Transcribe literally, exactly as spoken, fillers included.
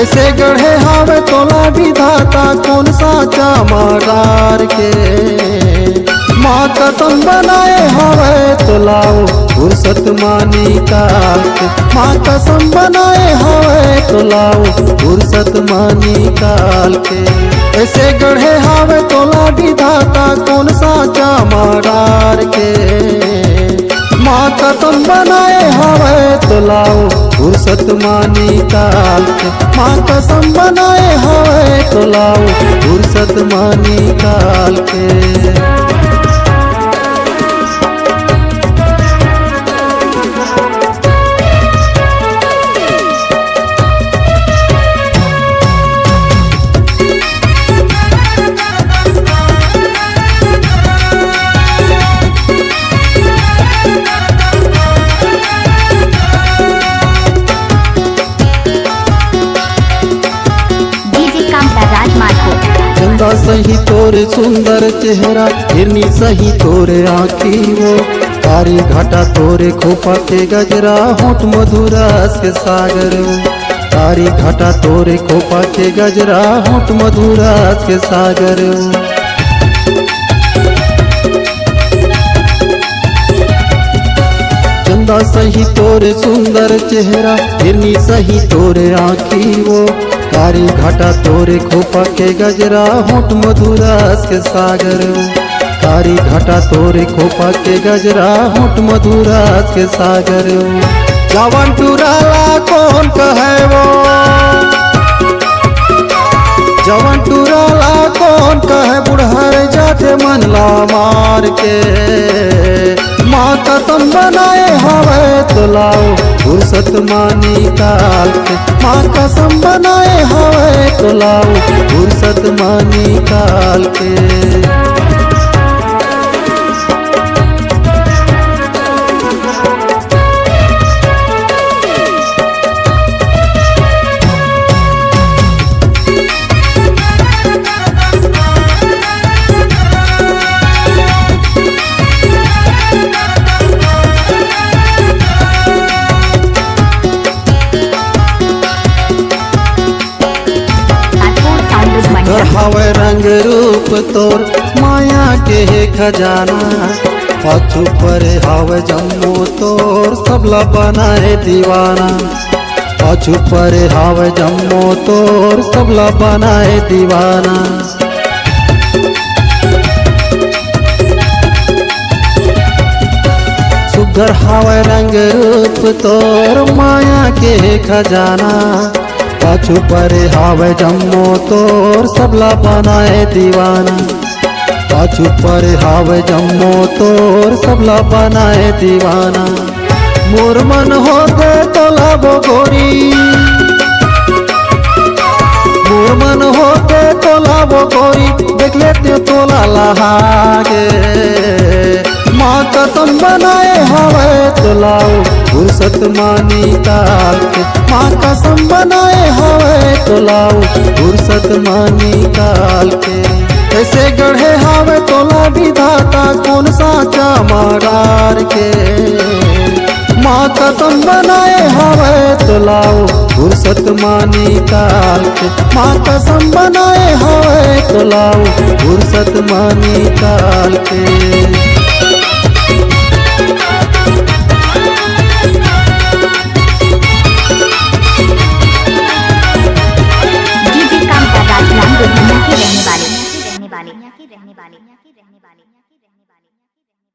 ऐसे गढ़े हावे तोला विधाता कोन साँचा म डार के। माँ कसम बनाए हावे तोला ओ फुरसत म निकाल के। माँ कसम बनाए हावे तोला ओ फुरसत म निकाल के। ऐसे गढ़े हावे तोला विधाता कोन साँचा म डार के। माँ कसम बनाए हावे तोला ओ फुरसत म निकाल के। माँ कसम बनाए हावे तोला ओ फुरसत म निकाल के। डीजे कांता राज मार्को। चंदा सही तोरे सुंदर चेहरा, हिरनी सही तोरे आँखी वो। कारी घटा तोरे खोपा के गजरा, होंठ मधुरस के सागर वो। कारी घटा तोरे खोपा के गजरा, होंठ मधुरस के सागर वो। चंदा सही तोरे सुंदर चेहरा, हिरनी सही तोरे आँखी वो। कारी घटा तोरे खोपा के गजरा, होंठ मधुरस के सागर। कारी घटा तोरे खोपा के गजरा, होंठ मधुरस के सागर। जवन टुराला कोन कहे वो, जवन टुराला कोन कहे बुढ़ार जाते मन ला मार के। माँ कसम बनाए हावे तोला ओ फुरसत म निकाल के। माँ कसम बनाए हावे तोला ओ फुरसत म निकाल के। सुघर हावय रंग रूप तोर, माया के हे खजाना। पाछू परे हावय जम्मो तोर, सबला बनाए दीवाना। पाछू परे हावय जम्मो तोर, सबला बनाए दीवाना। सुघर हावय रंग रूप तोर, माया के खजाना। पाछू परे हावय जम्मो तोर, सबला बनाए दीवाना। पाछू परे हावय जम्मो तोर, सबला बनाए दीवाना। मोर मन होगे तोला वो गोरी, मोर मन होगे तोला वो गोरी, देख लेते तोला लहा के। माँ कसम बनाए हावय तोला ओ फुरसत म निकाल के। माँ कसम बनाए हावय तोला ओ फुरसत म निकाल के। ऐसे गढ़े हावय तोला विधाता कोन साँचा म डार के। माँ कसम बनाए हावय तोला ओ फुरसत म निकाल के। माँ कसम बनाए हावय तोला ओ फुरसत म निकाल के। डीजे कांता राजलाम दुल्हनिया के रहने वाले, रहने वाले, रहने वाले।